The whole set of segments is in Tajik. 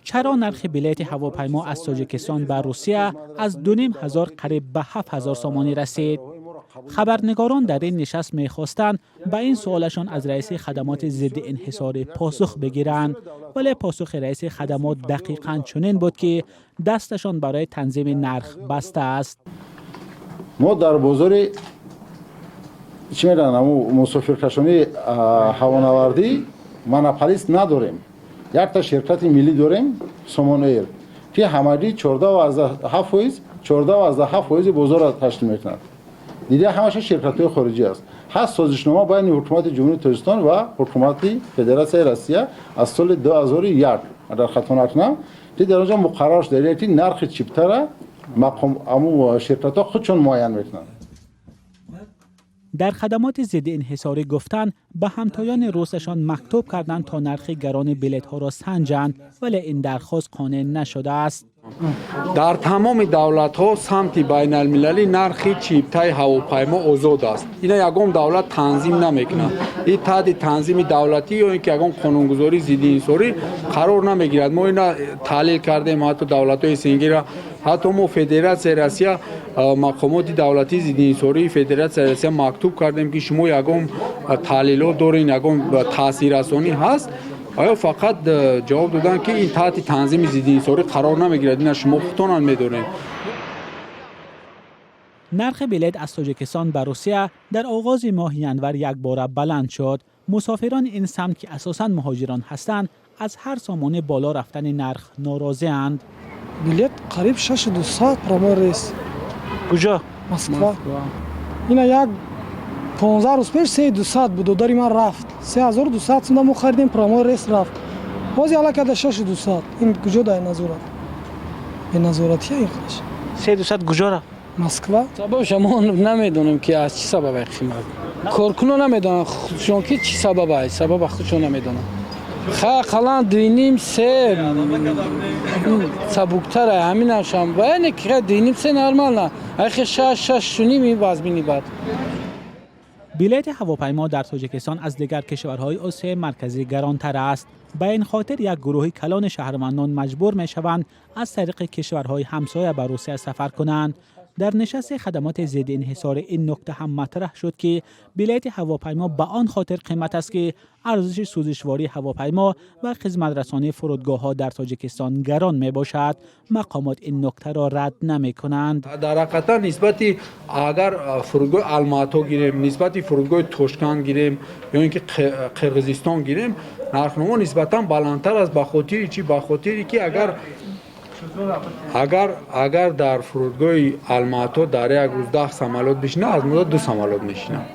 Чаро нархи билети ҳавопаймо аз Тоҷикистон ба Русия аз 2500 қариб ба 7000 сомонӣ расид? Хабарнигорон дар ин нишаст мехостанд ба ин суолашон аз раиси хадамоти зидди инҳисорӣ посух бигиранд, вале посухи раиси хадамот дақиқан чунин буд, ки дасташон барои танзими нарх баста аст. Мо дар бозори, чӣ медонам, мусофиркашонии ҳавонавардӣ монополист надорем. Якта ширкати миллӣ дорем, Сомон Эйр, ки ҳамагӣ 14,7%, 14,7% бозорро ташкил мекунад. Дигар ҳамаша ширкатҳои хориҷӣ аст. Ҳаст созишнома байни ҳукумати Ҷумҳурии Тоҷикистон ва ҳукумати Федератсияи Россия аз соли 2001, агар хато накунам, ки дар он ҷо муқаррар шуда, ки нархи чиптара аму ширкатҳо худшон муайян мекунанд. Дар хадамоти зидди инҳисорӣ гуфтанд, ба ҳамтоёни русашон мактуб карданд, то нархи гарони билетҳоро санҷанд, вале ин дархост қонеъ нашудааст. Дар тамоми давлатҳо самти байналмилалӣ нархи чиптаи ҳавопаймо озод аст. Ина ягон давлат танзим намекунад. Ин таҳти танзими давлатӣ ё ин ки ягон қонунгузории зидди инҳисорӣ қарор намегирад. Мо ина таҳлил кардем, ҳатто давлатҳои СНГ-ра, ҳатто мо Федератсияи Россия, мақомоти давлатии зидди инҳисории Федератсияи Россия мактуб кардем, ки шумо ягон таҳлилот дорен, ягон таъсиррасонӣ ҳаст? Оё фақат ҷавоб доданд, ки ин таҳти танзими зидди инҳисорӣ қарор намегирад, ина шумо худтонам медонед. Нархи билет аз Тоҷикистон ба Русия дар оғози моҳи январ якбора баланд шуд. Мусофирони ин самт, ки асосан муҳоҷирон ҳастанд, аз ҳар сомонӣ боло рафтани нарх норозианд. Билет қариб 6200, прямой рейс. Куҷо? Москва. Ина як 15 рӯз пеш 3200 буд. Додари ман рафт, 3200 сумда мо харидем, прямой рейс рафт. Ҳозир аллакай 6200. Ин куҷо дар назорат, беназоратия ин худаш. 3200 куҷо рафт? Москва. Сабабша мо намедонем, ки аз чӣ сабаб қимат. Коркуно намедонанд худшон, ки чӣ сабаб аст. Сабаба худшон намедонанд. Ақаллан дуюним, се сабуктара, ҳаминашам яъне ки дуюним, се нормально, ахи шаш, шашуним ин вазмини бад. Билети ҳавопаймо дар Тоҷикистон аз дигар кишварҳои Осиёи Марказӣ гаронтар аст. Ба ин хотир як гурӯҳи калони шаҳрвандон маҷбур мешаванд аз тариқи кишварҳои ҳамсоя ба Русия сафар кунанд. Дар нишасти хадамоти зидди инҳисорӣ ин нукта ҳам матраҳ шуд, ки билети ҳавопаймо ба он хотир қимат аст, ки арзиши сӯзишвории ҳавопаймо ва хизматрасонии фурудгоҳҳо дар Тоҷикистон гарон мебошад. Мақомот ин нуктаро рад намекунанд. Дар ҳақиқатан, нисбати агар фурудгоҳи Алмато гирем, нисбати фурудгоҳи Тошканд гирем ё ин ки Қирғизистон гирем, нархномо нисбатан баландтар аст. Ба хотири чӣ? Ба хотире ки агар дар фурудгоҳи Алмато дар як рӯз 10 самолёт бишина, аз мо ду самолёт мешинад.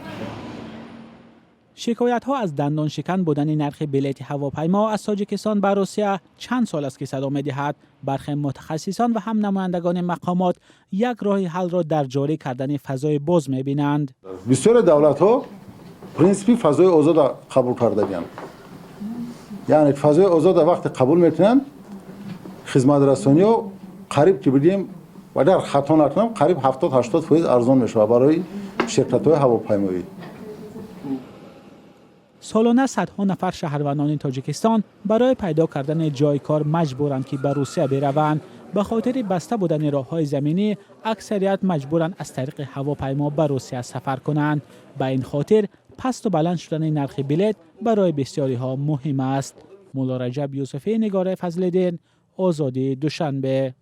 Шикоятҳо аз дандоншикан будани нархи билети ҳавопаймо аз Тоҷикистон ба Русия чанд сол аст, ки садо медиҳад. Бархе мутахассисон ва ҳам намояндагони мақомот як роҳи ҳалро дар ҷорӣ кардани фазои боз мебинанд. Бисёре давлатҳо принсипи фазои озода қабул кардагианд. Яъне фазои озода вақте қабул мекунанд, хизматрасониҳо қариб ки бигем, агар хато накунам, қариб 70-80% арзон мешавад барои ширкатҳои ҳавопаймоӣ. Солона садҳо нафар шаҳрвандони Тоҷикистон барои пайдо кардани ҷойи кор маҷбуранд, ки ба Русия бираванд. Ба хотири баста будани роҳҳои заминӣ аксарият маҷбуранд аз тариқи ҳавопаймо ба Русия сафар кунанд. Ба ин хотир пасту баланд шудани нархи билет барои бисёриҳо муҳим аст. Муллораҷаб Юсуфӣ, Нигораи Фазлиддин, Озодӣ, Душанбе.